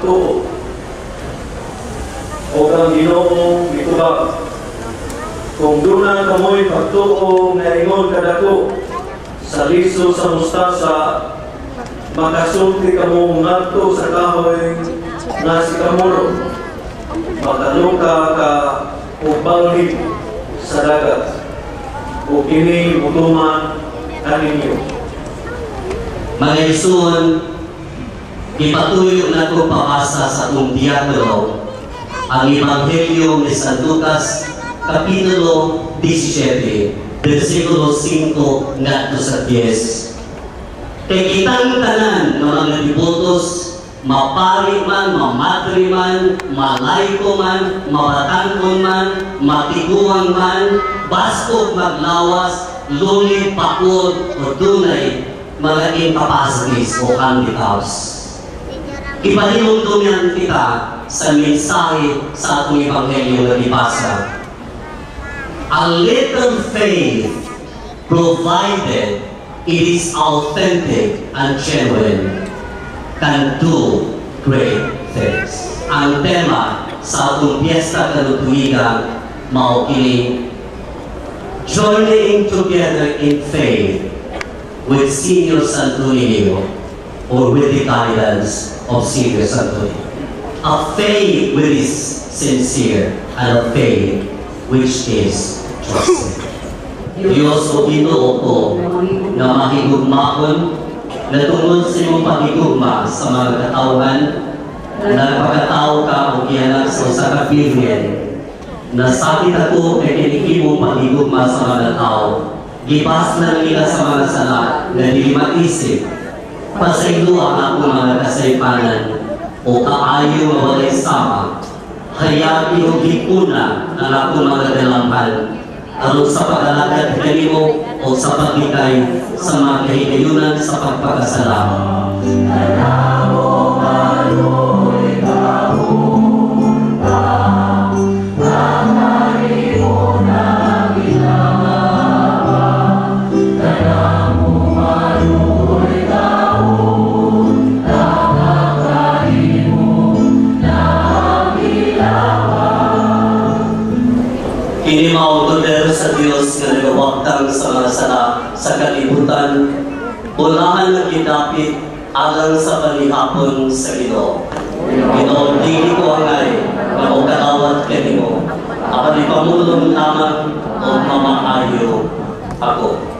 pagtuo?" Ug ang Ginoo mitubag, "Kung duna kamoy pagtuo nga ingon kadako sa liso sa mustasa, makasulti kamo ngadto sa kahoy nga sikamoro, 'Makaluka ka ug balhin sa dagat,' ug kini mutuman kaninyo." Mga igsoon, ipatuyo na ko pabasa sa atong diakono ang Ebanghelyo ni San Lucas, Kapitulo 17, versikulo 5 ngadto sa 10. Kay kitang tanan ng mga debotos, mapari man, mamadre man, malayko man, mabatanon man, matiguang man, baskog maglawas, luli, pakod, o dunay mga incapacities o handicaps. Ipahinumduman kita sa mensahe sa atong ebanghelyo nga gibasa. A little faith, provided it is authentic and genuine, can do great things. Ang tema sa atong piyesta karong tuiga mao kini: Journeying Together in Faith with Senior Santo Niño or with the guidance of Senior Santo Niño. A faith which is sincere and a faith which is trusted. Diyos o Ginoo ko nga mahigugmaon, na tungod sa imong paghigugma sa mga katawhan, nagpakatao ka ug gianak sa usa ka birhen. Nasakit ako kay kini imong paghigugma sa mga tao. Gipaslan nila sa mga sala nga dili maisip. Pasaylo ang akong mga kasaypanan o kaayo nga walay sama. Hayagi o gipuna ang akong mga dalamhan aron sa pag-alagad kanimo o sa paglikay sa mga kahigayunan sa pagpakasala. Kanamo maluoy ka unta, Ang na ginawa. Kanamo maluoy ka unta, Kahimo na gilawa. Kini mao kordero sa Dios nga nagawagtang sa mga sala sa kalibutan. Bulahan nga gidapit alang sa panihapon sa Ginoo. Ginoo, dili ko angay nga mokalawat kanimo. Apan ipamulong lamang ug mamaayo ako.